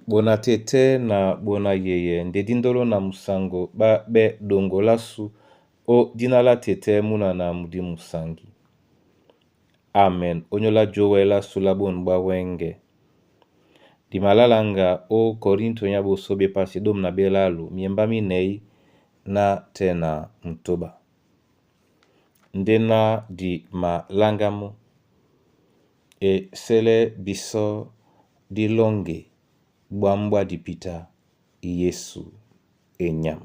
Bona tɛ́tɛ́ na bona yeyɛ ndé dí ndolo na musaŋgo ɓá ɓɛ́ ɗoŋgo lásu ó dína lá tɛ́tɛ́ múna na mudímusaŋgi. Amen. Ónyólá jówɛ lásu lá bôn ɓá wɛ́ŋgɛ̄. Di malálaŋga ó Korintio nyá ɓosó ɓepasi ɗôme na ɓélálo, miembá mínɛ̌ na tɛ́ na mutoba. Ndéná di maláŋgá mɔ́, e sɛ́lɛ́ bisɔ́ dí lɔ́ŋge ɓwǎm̀ ɓwá dipita Yesu e nyam.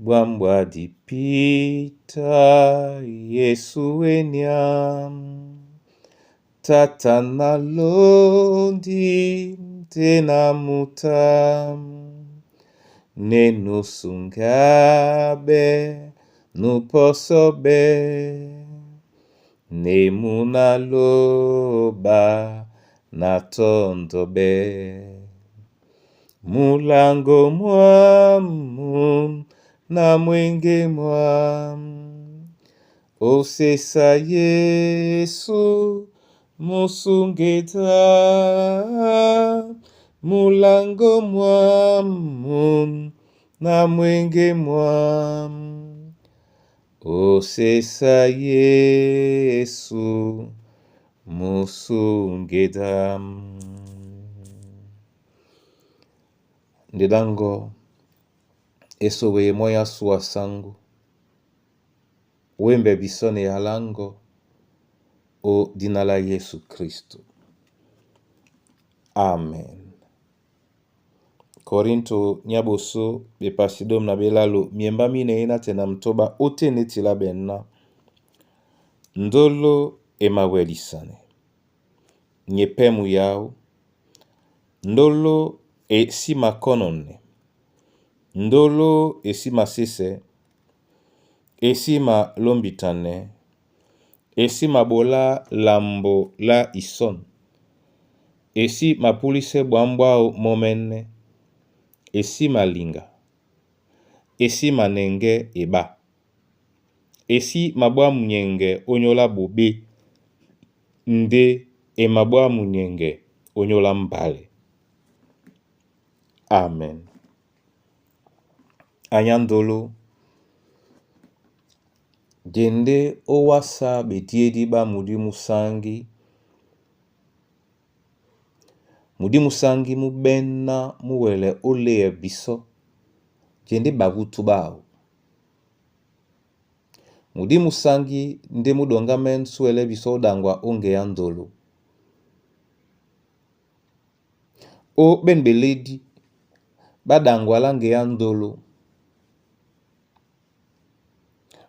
Ɓwǎm̀ ɓwá dipita Yesu e nyam. Tata na londi nde na muta. Nenu sungabe nuposobe. Nemu na loba na tondobe. Mulango mwamu na mwenge mwamu. Osesa Yesu musungeda. Mulango mwamu na mwenge mwamu. Osesa Yesu musungeda. Ndedango esoweye mɔ yasu a saŋgó wembɛ bisɔ na ehalango ó dina lá Yesu Kristo. Amen. Korinto nyá ɓosó ɓepasi ɗôme na ɓélálo, miembá mínɛ̌ na tɛ́ na mutoba ótên é tilá ɓɛ̂n ná ndolo e mawɛlisanɛ nye pɛ́mu yáō, ndolo e sí makɔ́nɔnɛ, ndolo e sí masésɛ, e sí malómbitanɛ, e sí maɓolá lambo lá isɔ̂n, e sí mapúlísɛ́ ɓwǎm̀ bwáō mɔ́mɛ́nɛ́, e sí maliŋga, e sí manɛŋgɛ́ eɓá, e sí maɓwá munyɛŋgɛ ónyólá ɓoɓé ndé e maɓwá munyɛŋgɛ ónyólá mbálɛ. Amen. Anyá ndolo, jende ó wásá ɓediédi ɓá mudímusaŋgí, mudímusaŋgí mú ɓɛ́nná mú wɛlɛ ó léɛ bisɔ́, jende ɓawútú ɓáō. Mudímusaŋgí ndé mú ɗoŋgámɛ́nɛ́ sú wɛlɛ́ bisɔ́ ó ɗaŋgwa ó ŋgeá ndolo. Ó ɓên ɓelédi ɓá ɗaŋgwa lá ŋgeá ndolo.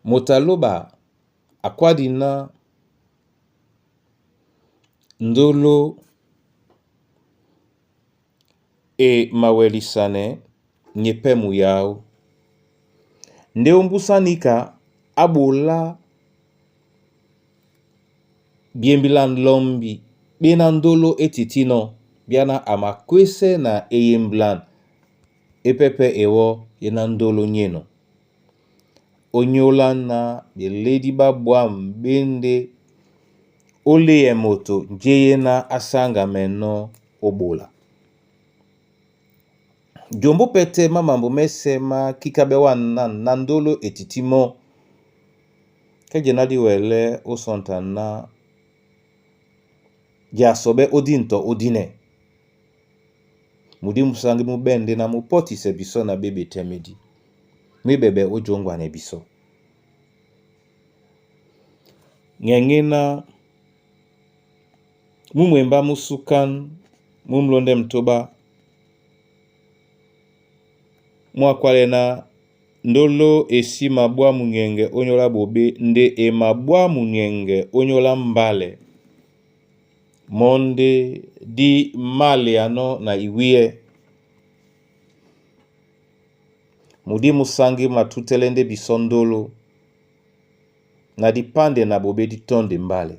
Moto a lóɓa a kwádi ná ndolo e mawɛlisanɛ nye pɛ́mu yáō. Ndé ómbúsá níka á ɓolá byembilâ lɔ́mbi ɓéná ndolo é titínɔ̄ byáná a makwésɛ na eyemblan é pɛ́pɛ́ ewɔ́ é ná ndolo nyénɔ̄. Ónyólá ná ɓelédi ɓá ɓwǎm̀ ɓé ndé ó léɛ moto njé ná á sáŋgamɛnɔ́ ó ɓola. Jombó pɛ́tɛ́ má mambo mɛ́sɛ̄ má kíkáɓɛ́ wánǎn na ndolo e tití mɔ́. Kɛ́ jɛná dí wɛlɛ́ ó sɔ́ntà ná je a sɔɓɛ́ ó díntɔ ó dínɛ̄. Mudímusaŋgí mú ɓɛ̂n ndé ná mú pɔ́tisɛ bisɔ́ na ɓé ɓetɛ́mɛdí. Mú íɓɛɓɛ ó jóŋgwanɛ bisɔ́. Ŋɛŋɛ́ ná mú mwembá mú súkán mú mlóndɛ́ mutoba mú akwálɛ́ ná ndolo e sí mabwá munyɛŋgɛ ónyólá ɓoɓé ndé e mabwá munyɛŋgɛ ónyólá mbálɛ mɔ́ ndé dí māleanɔ́ na iwíyɛ́. Mudímusaŋgí mú matútɛ́lɛ́ ndé bisɔ́ ndolo na dipánde na ɓoɓé dí tɔ́ndi mbálɛ.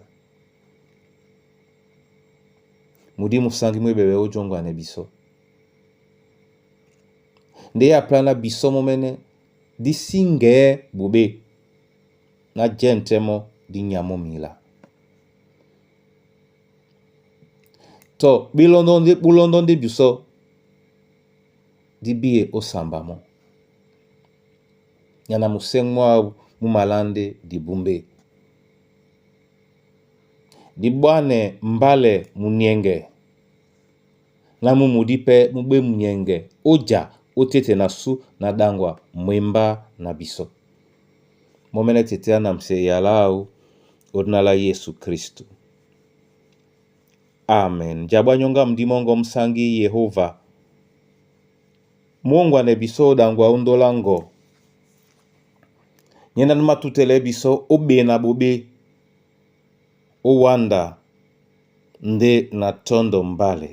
Mudímusaŋgí mú íɓɛɓɛ ó jóŋgwanɛ bisɔ́. Ndé é aplá ná bisɔ́ mɔ́mɛ́nɛ́ dí síŋgɛɛ́ ɓoɓé ná jɛ̂ ńtɛ́ mɔ́ dí nyá mɔ́ mila. Tɔ ɓúlɔ́ndɔ́ ndé bisɔ́ dí bíye ó samba mɔ́. Nya na musɛ́ŋ mwáō mú malá ndé dibúmbé. Di ɓwánɛ mbálɛ muniɛŋgɛ ná mú mudí pɛ́ mú ɓé muniɛŋgɛ ó ja ó téte na sú na ɗaŋgwa mwembá na bisɔ́. Mɔ́mɛ́nɛ́ tete á namsɛ eyala áō ó dina lá Yésu Kristu. Amen. Njabú a nyɔ́ŋgá mudimɔ́ŋgɔ músáŋgí Yehova. Mwóŋgwanɛ bisɔ́ ó ɗaŋgwa ó ndɔ́lá ŋgɔ. Nyɛ́ ná nú matútɛlɛ́ bisɔ́ ó ɓena ɓoɓé ó wanda ndé na tɔ́ndɔ mbálɛ.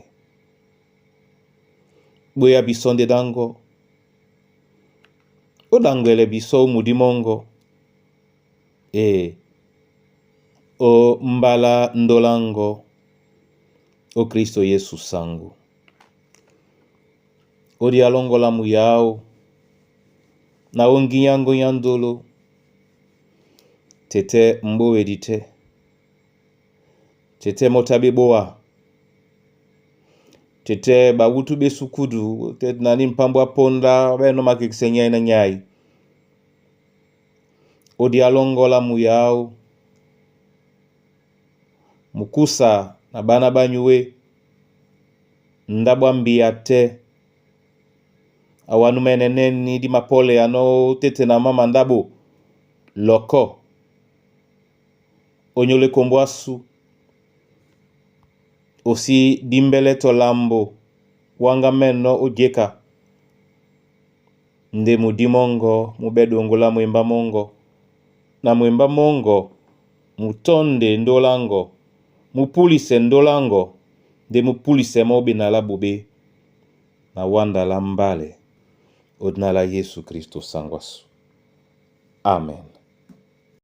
Ɓwéya bisɔ́ ndé ɗáŋgɔ, ó ɗaŋgwɛlɛ bisɔ́ ó mudimɔ́ŋgɔ. E ó mbálá ndɔ́lá ŋgɔ ó Kristo Yesu sangu. Ó di alɔ́ŋgɔ́ lá muyáō na ó ŋgínyáŋgó nyá ndolo tɛ́tɛ́ mbówedi tɛ́. Tɛ́tɛ́ mɔ́ tá ɓé ɓówa. Tɛ́tɛ́ bawútú ɓé sukudu tɛ́ nani mpámbú á póndá ɓá ɛ́nɔ́ makekisɛ nyáí na nyáí. Ó di alɔ́ŋgɔ́ lá muyáō mukúsa na ɓána ɓá nyúe ndáɓú á mbiya tɛ́. Awanúmɛ́nɛ́ nɛ́ni dí mapɔ́lɛanɔ́ ó téte na má mandáɓo lɔkɔ́ ónyólá ekombo ásū osí dímbɛ́lɛ́ tɔ lambo wáŋgámɛ́nɔ́ ó jéka ndé mudímɔ́ŋgɔ mú ɓɛ́ ɗoŋgo lá mwembá mɔ́ŋgɔ na mwembá mɔ́ŋgɔ mutɔ́nde ndólá ŋgɔ mupúlisɛ ndólá ŋgɔ ndé mú púlisɛ mɔ́ ó ɓena lá ɓoɓé na wanda lá mbálɛ ó dina lá Yésu Kristo sáŋgwasû. Amen.